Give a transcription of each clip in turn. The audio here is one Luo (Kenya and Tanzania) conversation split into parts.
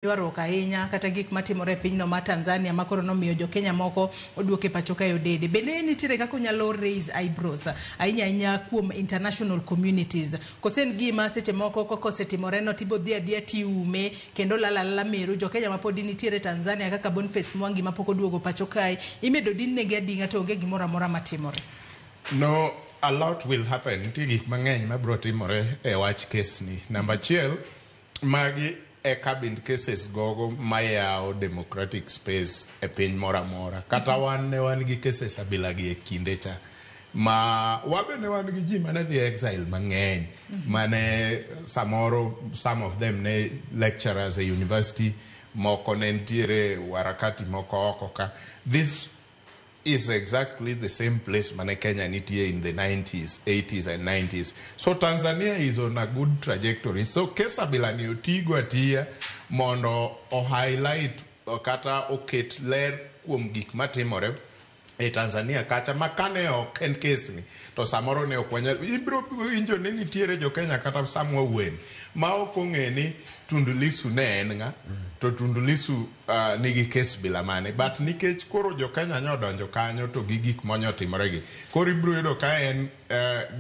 Ywaruok ahinya kata gik matimore e pinyno mar Tanzania ma koro nomiyo jo Kenya moko oduok e pacho kae odede. Bende nitiere kaka onyalo raise eyebrows ahinya ahinya kuom international communities. Kose en gima seche moko kaka osetimore no tibo dhi adhiya tiume kendo lal alala meru. Jo Kenya mapodi nitiere Tanzania kaka Boniface Mwangi mapok oduogo pacho kae imedo din negi ading'a to onge gimoro amora matimore. No, a lot will happen. Nitie gik mang'eny mabiro timore e wach kes ni. Namba achiel, magi e kabind cases gogo mayawo democratic space e piny moro amora. Kata wan ne wan gi cases abila gi e kinde cha. Ma wabe ne wan gi ji mane dhi exile mang'eny. Mane samoro some of them ne lecturers e university, moko ne nitiere warakati moko oko ka. This is exactly the same place mane Kenya nitie in the 90s, 80s and 90s. So Tanzania is on a good trajectory. So case abila ni otigo atiya mondo o highlight kata oket ler kuom gik matimore e Tanzania kacha ma kane ok en case ni to samoro ne ok wanyal ibiro winjo ni nitiere jo Kenya kata samwa wuoyeni ma ok ong'e ni Tundu Lissu ne en ng'a to Tundu Lissu nigi case bila mane but nikech koro jo Kenya nyo odonjo kanyo to gi gik monyo timore gi koro ibiro yudo ka en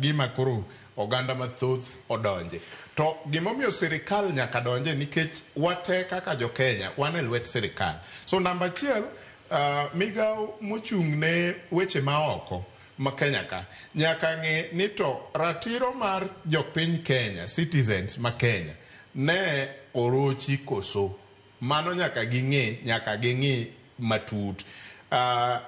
gima koro oganda mathoth odonje to gimomiyo sirikal nyaka donje nikech wate kaka jo Kenya wan e lwet sirikal. So namba achiel, migawo mochung' ne weche maoko ma Kenya ka nyaka ng'e ni to ratiro mar jopiny Kenya, citizens ma Kenya ne orochi koso. Mano nyaka ging'e, nyaka ging'i matut.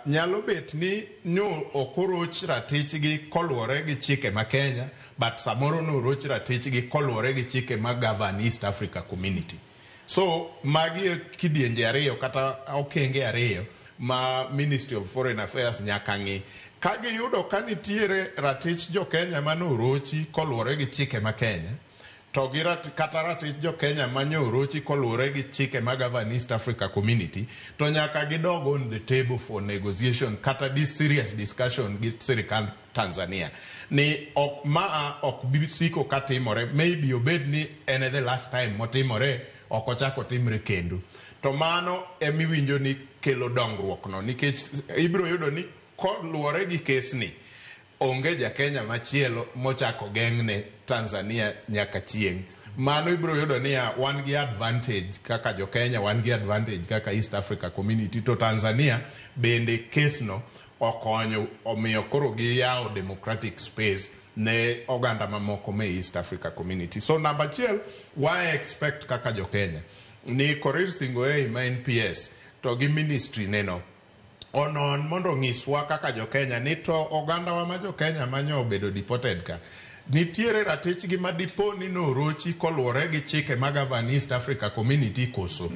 Nyalo bet ni nyo ok oroch ratichgi koluwore gi chike ma Kenya, but samoro noroch ratichgi koluwore gi chike ma govern East Africa Community. So magi e kidienje ariyo kata okenge ariyo ma Ministry of Foreign Affairs nyaka ng'i. Ka giyudo ka nitiere ratich jo Kenya manorochi koluwore gi chike ma Kenya, to gi kata ratich jo Kenya manyorochi koluwore gi chike ma govern East Africa Community, to nyaka gidog on the table for negotiation kata this serious discussion gi sirikand Tanzania. Ni ok maa ok bi siko katimore, maybe obed ni en the last time motimore, ok ochak otimre kendo. To mano emiwinjo ni kelo dongruok no, nikech ibiro yudo ni koluwore gi kes ni, onge ja Kenya machielo mochako geng'ne Tanzania nyaka chieng'. Mano ibiro yudo niya wan gi advantage kaka jo Kenya, wan gi advantage kaka East Africa Community, to Tanzania bende kes no okonyo omiyo koro giyawo democratic space ne oganda mamoko me East Africa Community. So namba achiel, wa expect kaka jo Kenya ni Korir Sing'oei ma en PS to gi ministry neno onon mondo onyiswa kaka jo Kenya ni to ogandawa ma jo Kenya manyo obedo deported ka nitiere ratichgi ma dipo ni norochi koluwore gi chike ma govern East Africa Community koso.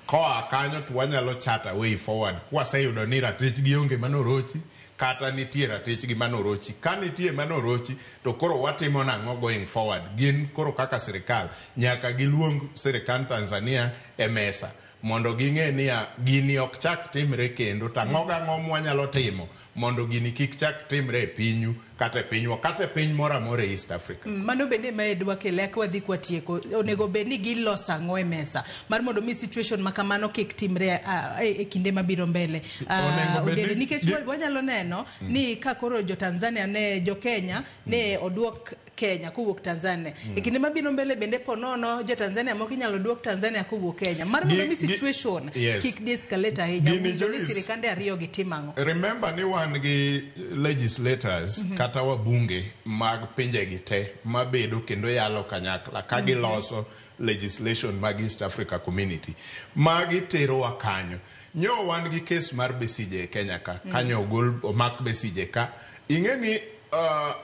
Koa kanyo to wanyalo chart a way forward kwaseyudo ni ratichgi onge manorochi kata nitie ratichgi manorochi. Ka nitie manorochi to koro watimo nang'o going forward? Gin koro kaka sirikal nyaka giluong sirikand Tanzania e mesa mondo ging'e niya gini ok chak timre kendo to ang'o gang'o mwanyalo timo mondo gini kik chak timre e pinyu kata e pinywa kata e piny moro amora e East Africa. Mano bende ema dwa kele ka wadhi kwatieko. Onego bed ni giloso ang'o e mesa mar mondo mi situation ma kamano kik timre e kinde mabiro mbele. Onego bed Odede, ni nikech wanyalo neno ni ka koro jo Tanzania ne jo Kenya ne oduok Kenya kowuok Tanzania. E kinde mabiro mbele bende po nono jo Tanzania moko inyalo duok Tanzania kowuok Kenya. Mar mondo mi situation kik de-escalate ahinya, Gini owinjo ni Joyce, sirikande ariyo gi tim ang'o? Remember ni wan gi legislators kata wabunge mag pinjegi te mabedo kendo yalo kanyakla ka giloso legislation mag East Africa Community. Magi terowa kanyo. Nyo wan gi case mar Besigye e Kenya ka. Kanyo ogol omak Besigye ka. Ing'e ni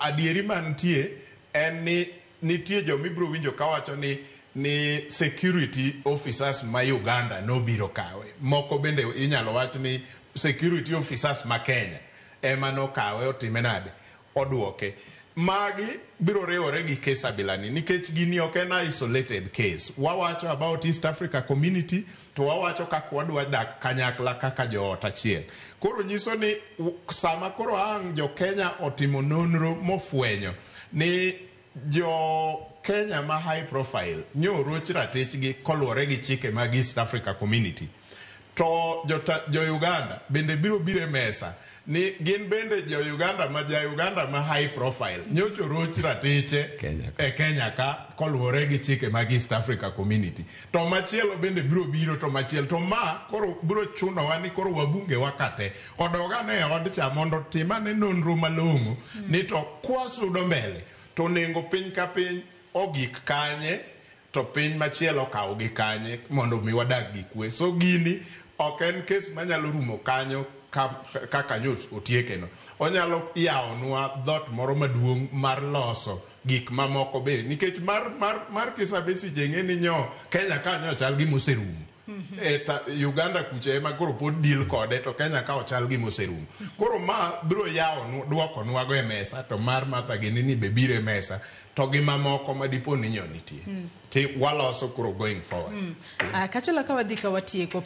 adieri mantie en ni nitie joma ibiro winjo kawacho ni security officers ma Uganda nobiro kawe. Moko bende inyalo wach ni security officers ma Kenya ema nokawe otime nade? Oduoke. Magi biro riwore gi case abilani nikech gini ok en isolated case. Wawacho about East Africa Community to wawacho kaka wadwa dak kanyakla kaka joot achiel. Koro nyiso ni sama koro ang' jo Kenya otimo nonro mofwenyo ni jo Kenya ma high profile nyoroch ratichgi koluwore gi chike mag East Africa Community, to jo Uganda bende biro biro e mesa ni gin bende jo Uganda ma ja Uganda ma high profile nyocha oroch ratiche Kenya ka. e Kenya ka koluwore gi chike mag East Africa Community. To machielo bende biro biro, to machielo to ma koro biro chunowa ni koro wabunge wa kate odogane e od cha mondo timane nonro malong'o ni to kwasudo mbele to nengo piny ka piny ogik kanye, to piny machielo okaw gi kanye mondo mi wadag gi kwe. So gini ok en kes manyalo rumo kanyo kaka nyo otieke no. Onyalo yawonwa dhot moro maduong' mar loso gik mamoko be, nikech mar Kizza Besigye ng'e ni nyo Kenya ka nyo chal gima oserumo. E ta, Uganda kucha ema koro pod deal kode, to Kenya ka ochal gima oserumo. Koro ma biro yawonwa, duokonwago e mesa, to mar Martha gini ni be biro e mesa, to gi mamoko ma dipo ni nyo nitie. Ti waloso koro going forward. Kachola ka wadhi ka watieko.